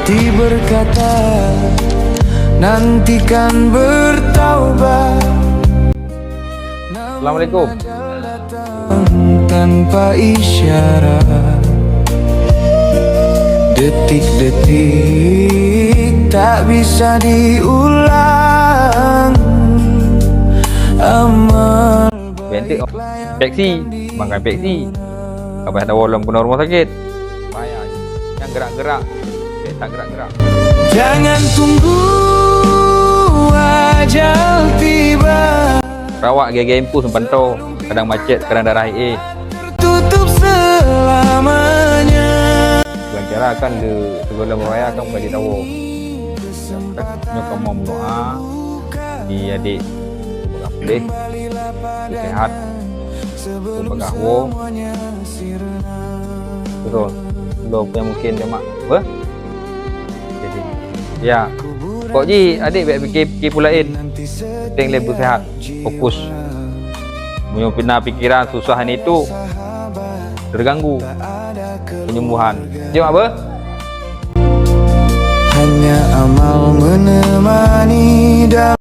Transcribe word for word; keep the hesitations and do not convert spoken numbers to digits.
Diberkata, nantikan bertaubat. Assalamualaikum. Tanpa isyarat, detik-detik tak bisa diulang. Amal Bentik infeksi, makan infeksi. Abah dawa lom keunoe rumoh sakit. Bahaya. Nyang gerak-gerak, tak gerak-gerak. Jangan tunggu ajal tiba. Rawak gaya-gaya impus meupanto, kadang macet, kadang darah eh. Tertutup selamanya. Dengan cara kan di segala raya kan bukan di tawo. Nyoe kamoe meudoa di adik semoga pulih, sehat, semoga wo. Betul. Lo punya mungkin dia mak. Apa? Jadi, ya. Kok ji adik baik fikir-fikir pula in. Penting lebih sehat. Fokus. Meunyoe pina pikiran susah ni tu terganggu penyembuhan. Jom apa? Hanya amal menemani dalam